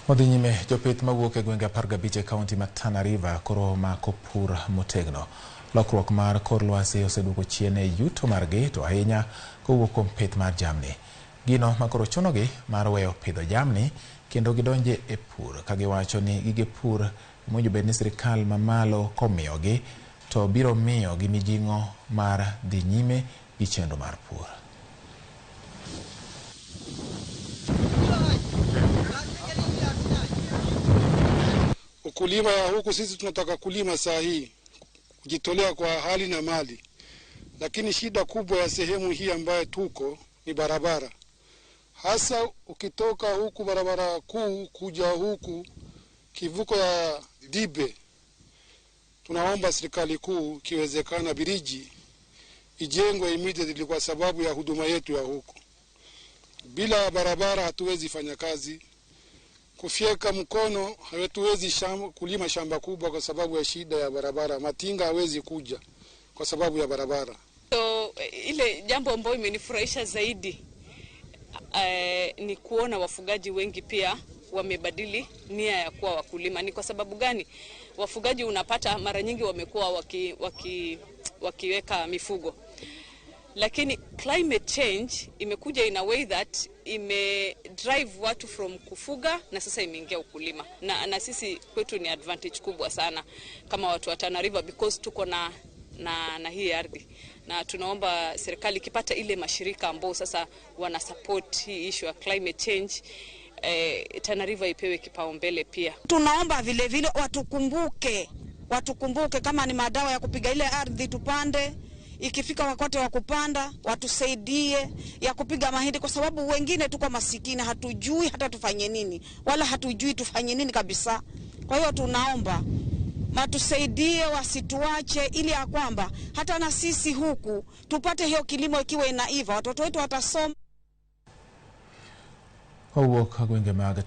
Odhi nyime, jopith mawuok e gwenge 15 e kaunti ma Tana River koro mako pur motegno. Lokruok mar kor lwasi oseduoko chien e yuto margi, to ahinya kowuok kuom pith mar jamni. Gino makoro chunogi mar weyo pidho jamni kendo gidonje e pur, kagiwacho ni gige pur mowinjo bed ni sirikal mamalo komiyogi to biro miyo gi mijing'o mar dhi nyime gi chenro mar pur. Ukulima ya huku sisi tunataka kulima saa hii, kujitolea kwa hali na mali, lakini shida kubwa ya sehemu hii ambayo tuko ni barabara, hasa ukitoka huku barabara kuu kuja huku kivuko ya Dibe. Tunaomba serikali kuu, ikiwezekana, biriji ijengwe immediately kwa sababu ya huduma yetu ya huku. Bila barabara hatuwezi fanya kazi. Kufyeka mkono hatuwezi kulima shamba kubwa kwa sababu ya shida ya barabara. Matinga hawezi kuja kwa sababu ya barabara. So, ile jambo ambayo imenifurahisha zaidi ni kuona wafugaji wengi pia wamebadili nia ya kuwa wakulima. Ni kwa sababu gani? Wafugaji unapata mara nyingi wamekuwa wakiweka mifugo, lakini climate change imekuja in a way that ime drive watu from kufuga na sasa imeingia ukulima, na sisi kwetu ni advantage kubwa sana kama watu wa Tana River because tuko na hii ardhi, na tunaomba serikali ikipata ile mashirika ambao sasa wana support hii issue ya climate change, Tana River ipewe kipaumbele pia. Tunaomba vile vile watukumbuke, watukumbuke kama ni madawa ya kupiga ile ardhi tupande, ikifika wakati wa kupanda watusaidie ya kupiga mahindi, kwa sababu wengine tuko masikini, hatujui hata tufanye nini, wala hatujui tufanye nini kabisa. Kwa hiyo tunaomba watusaidie, wasituache, ili ya kwamba hata na sisi huku tupate hiyo kilimo ikiwa inaiva, watoto wetu watasoma. Kowuok gwenge mag